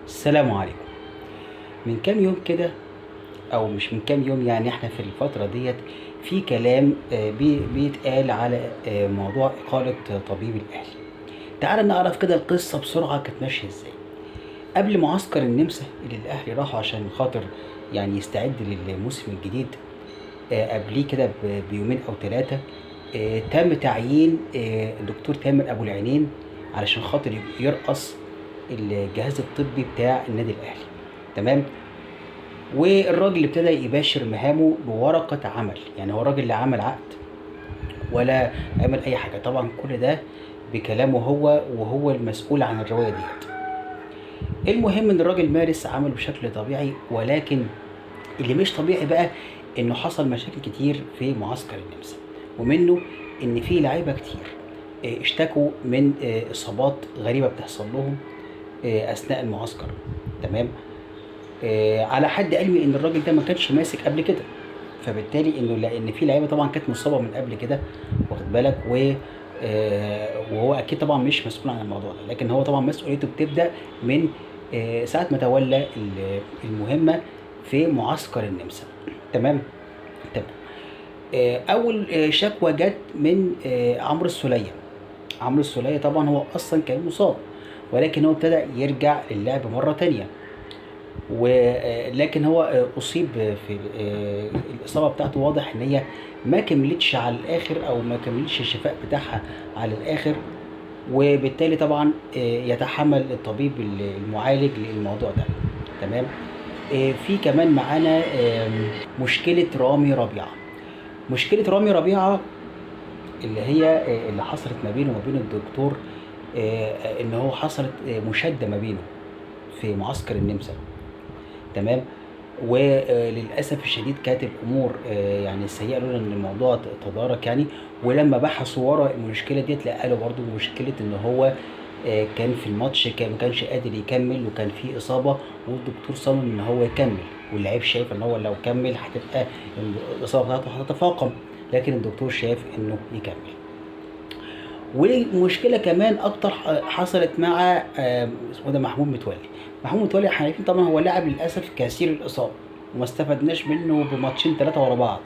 السلام عليكم. من كام يوم كده، او مش من كام يوم، يعني احنا في الفترة ديت في كلام بيتقال على موضوع إقالة طبيب الأهلي. تعال نعرف كده القصة بسرعة كانت ماشية ازاي. قبل معسكر النمسا اللي الأهلي راحوا عشان خاطر يعني يستعد للموسم الجديد، قبليه كده بيومين أو 3 تم تعيين الدكتور تامر أبو العينين علشان خاطر يرأس الجهاز الطبي بتاع النادي الأهلي. تمام. والراجل ابتدى يباشر مهامه بورقة عمل، يعني هو الراجل لا عمل عقد ولا عمل أي حاجة، طبعا كل ده بكلامه هو، وهو المسؤول عن الرواية ديت. المهم إن الراجل مارس عمله بشكل طبيعي، ولكن اللي مش طبيعي بقى إنه حصل مشاكل كتير في معسكر النمسا، ومنه إن في لعيبة كتير اشتكوا من إصابات غريبة بتحصل لهم أثناء المعسكر. تمام. على حد علمي ان الراجل ده ما كانش ماسك قبل كده، فبالتالي انه لان في لعيبة طبعا كانت مصابه من قبل كده، واخد بالك، وهو اكيد طبعا مش مسؤول عن الموضوع ده، لكن هو طبعا مسؤوليته بتبدا من ساعة ما تولى المهمة في معسكر النمسا. تمام. تمام. اول شكوى جت من عمرو السوليه. عمرو السوليه طبعا هو اصلا كان مصاب، ولكن هو ابتدى يرجع للعب مرة تانية، ولكن هو اصيب في الاصابة بتاعته، واضح ان هي ما كملتش على الاخر، او ما كملتش الشفاء بتاعها على الاخر، وبالتالي طبعا يتحمل الطبيب المعالج للموضوع ده. تمام. في كمان معانا مشكلة رامي ربيعة. مشكلة رامي ربيعة اللي هي اللي حصلت ما بينه وما بين الدكتور، ان هو حصلت مشاده ما بينه في معسكر النمسا. تمام. وللاسف الشديد كانت الامور يعني سيئه، لولا ان الموضوع تدارك يعني. ولما بحثوا ورا المشكلة ديت لقوا له برضه مشكلة ان هو كان في الماتش ما كانش قادر يكمل، وكان في اصابه، والدكتور صمم ان هو يكمل، واللعيب شايف ان هو لو كمل هتبقى الاصابة بتاعته هتتفاقم، لكن الدكتور شايف انه يكمل. والمشكلة كمان اكتر حصلت مع اسمه ده محمود متولي. محمود متولي احنا عارفين طبعا هو لاعب للاسف كثير الاصابة، وما استفدناش منه بماتشين 3 ورا بعض.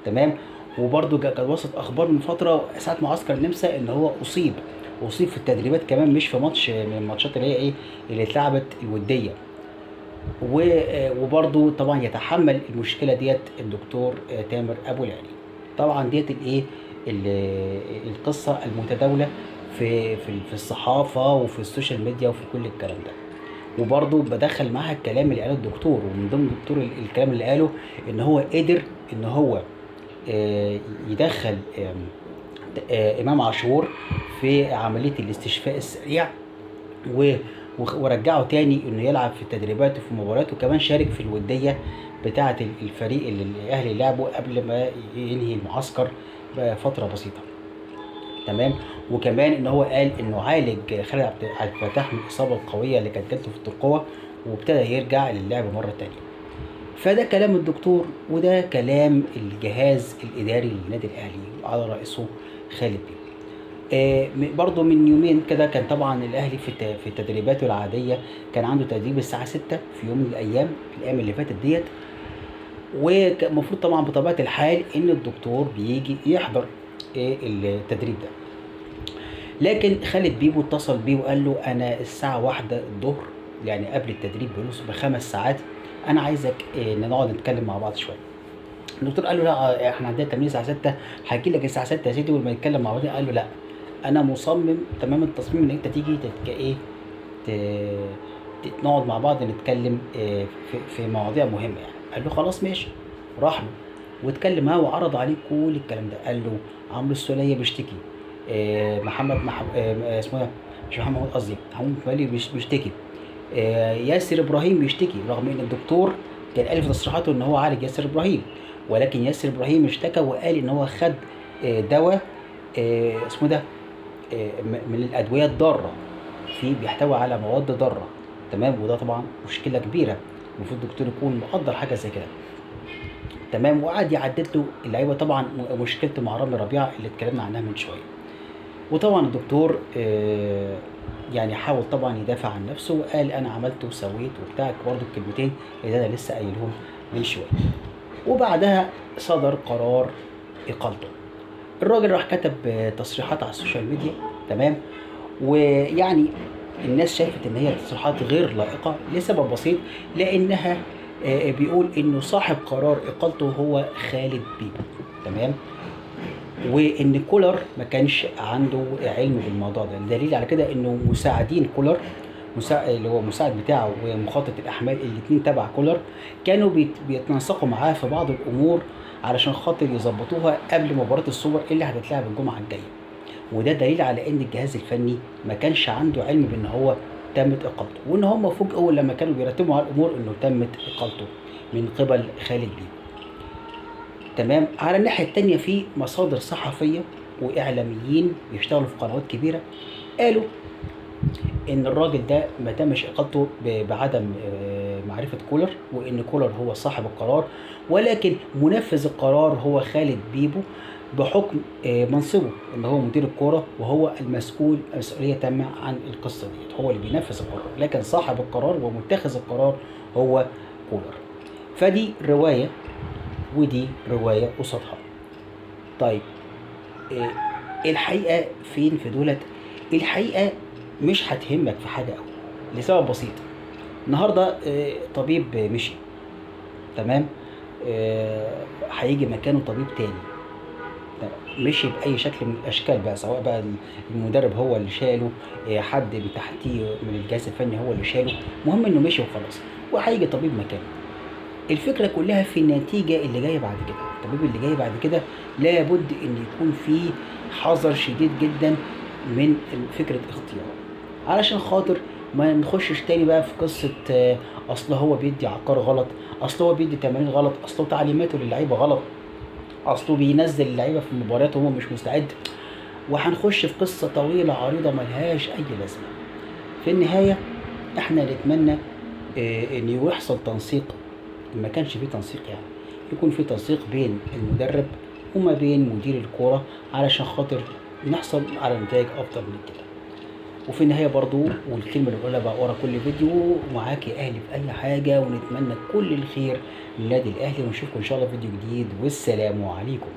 تمام. وبرده كانت وصلت اخبار من فترة ساعة معسكر النمسا ان هو اصيب في التدريبات كمان، مش في ماتش من الماتشات اللي هي ايه اللي اتلعبت الودية. وبرده طبعا يتحمل المشكلة ديت الدكتور تامر ابو العينين. طبعا ديت الايه القصة المتداولة في في الصحافة وفي ال social media وفي كل الكلام ده. وبرضه بدخل معاها الكلام اللي قاله الدكتور، ومن ضمن الدكتور الكلام اللي قاله ان هو قدر ان هو يدخل امام عاشور في عملية الاستشفاء السريع، ورجعه تاني انه يلعب في التدريبات وفي المباريات، وكمان شارك في الودية بتاعه الفريق اللي الاهلي لعبه قبل ما ينهي المعسكر بفترة بسيطة. تمام. وكمان ان هو قال انه عالج خالد عبد الفتاح من الاصابة القوية اللي كانت جات له في الترقوه، وابتدى يرجع للعب مرة تانية. فده كلام الدكتور، وده كلام الجهاز الاداري للنادي الاهلي وعلى رئيسه خالد بيبو. برضه من يومين كده كان طبعا الاهلي في تدريباته العادية، كان عنده تدريب الساعة 6 في يوم من الايام اللي فاتت ديت، والمفروض طبعا بطبيعة الحال ان الدكتور بيجي يحضر التدريب ده، لكن خالد بيبو اتصل بيه وقال له انا الساعة 1 الظهر، يعني قبل التدريب بنص ب5 ساعات، انا عايزك نقعد نتكلم مع بعض شوية. الدكتور قال له لا، احنا عندنا تمرين الساعة 6، هاجي لك الساعة 6 يا سيدي ولما نتكلم مع بعض. قال له لا، انا مصمم تمام التصميم ان انت تيجي نقعد مع بعض نتكلم في مواضيع مهمة يعني. قال له خلاص ماشي. راح له واتكلم معاه وعرض عليه كل الكلام ده. قال له عمرو السوليه بيشتكي، محمد اسمه ده مش محمد، قصدي محمود متولي بيشتكي، ياسر ابراهيم بيشتكي، رغم ان الدكتور كان قال في تصريحاته ان هو عالج ياسر ابراهيم، ولكن ياسر ابراهيم اشتكى وقال ان هو خد دواء اسمه ده من الادوية الضارة، في بيحتوي على مواد ضارة. تمام. وده طبعا مشكلة كبيرة، المفروض الدكتور يكون مقدر حاجة زي كده. تمام. وقعد يعدد له اللعيبة، طبعا مشكلته مع رامي ربيعة اللي اتكلمنا عنها من شوية. وطبعا الدكتور يعني حاول طبعا يدافع عن نفسه وقال انا عملت وسويت وبتاع، برضه الكلمتين اللي انا لسه قايلهم من شوية. وبعدها صدر قرار اقالته. الراجل راح كتب تصريحات على ال social media، تمام، ويعني الناس شافت ان هي تصريحات غير لائقة لسبب بسيط، لانها بيقول انه صاحب قرار اقالته هو خالد بيبو، تمام، وان كولر ما كانش عنده علم بالموضوع ده. الدليل على كده انه مساعدين كولر، اللي هو المساعد بتاعه ومخطط الاحمال، الاثنين تبع كولر، كانوا بيتناسقوا معاه في بعض الامور علشان خاطر يظبطوها قبل مباراة السوبر اللي هتتلعب الجمعة الجاية. وده دليل على ان الجهاز الفني ما كانش عنده علم بان هو تمت اقالته، وان هم فوجئوا لما كانوا بيرتبوا على الامور انه تمت اقالته من قبل خالد بيبو. تمام. على الناحية الثانية في مصادر صحفية واعلاميين بيشتغلوا في قنوات كبيرة قالوا ان الراجل ده ما تمش اقالته بعدم معرفة كولر، وان كولر هو صاحب القرار، ولكن منفذ القرار هو خالد بيبو بحكم منصبه ان هو مدير الكورة وهو المسؤول مسؤولية تامة عن القصة ديت، هو اللي بينفذ القرار، لكن صاحب القرار ومتخذ القرار هو كولر. فدي رواية ودي رواية قصادها. طيب الحقيقة فين في دولت؟ الحقيقة مش هتهمك في حاجة قوي لسبب بسيط. النهارده طبيب مشي، تمام، هيجي مكانه طبيب تاني مشي باي شكل من الاشكال بقى، سواء بقى المدرب هو اللي شاله، حد من تحتيه من الجهاز الفني هو اللي شاله، المهم انه مشي وخلاص، وهيجي طبيب مكانه. الفكرة كلها في النتيجة اللي جاية بعد كده. الطبيب اللي جاي بعد كده لابد ان يكون فيه حذر شديد جدا من فكرة اختياره، علشان خاطر ما نخشش تاني بقى في قصة اصل هو بيدي عقار غلط، اصل هو بيدي تمارين غلط، اصل تعليماته للعيبة غلط، اصله بينزل اللعيبة في المباريات وهو مش مستعد، وهنخش في قصة طويلة عريضة ملهاش اي لازمه. في النهاية احنا نتمنى ان يحصل تنسيق، ما كانش فيه تنسيق يعني يكون في تنسيق بين المدرب وما بين مدير الكورة علشان خاطر نحصل على نتائج افضل من كده. وفي النهاية برضو، والكلمة اللي بقولها بقى ورا كل فيديو، معاك يا اهلي في اي حاجة، ونتمنى كل الخير للنادي الاهلي، ونشوفكم ان شاء الله في فيديو جديد، والسلام عليكم.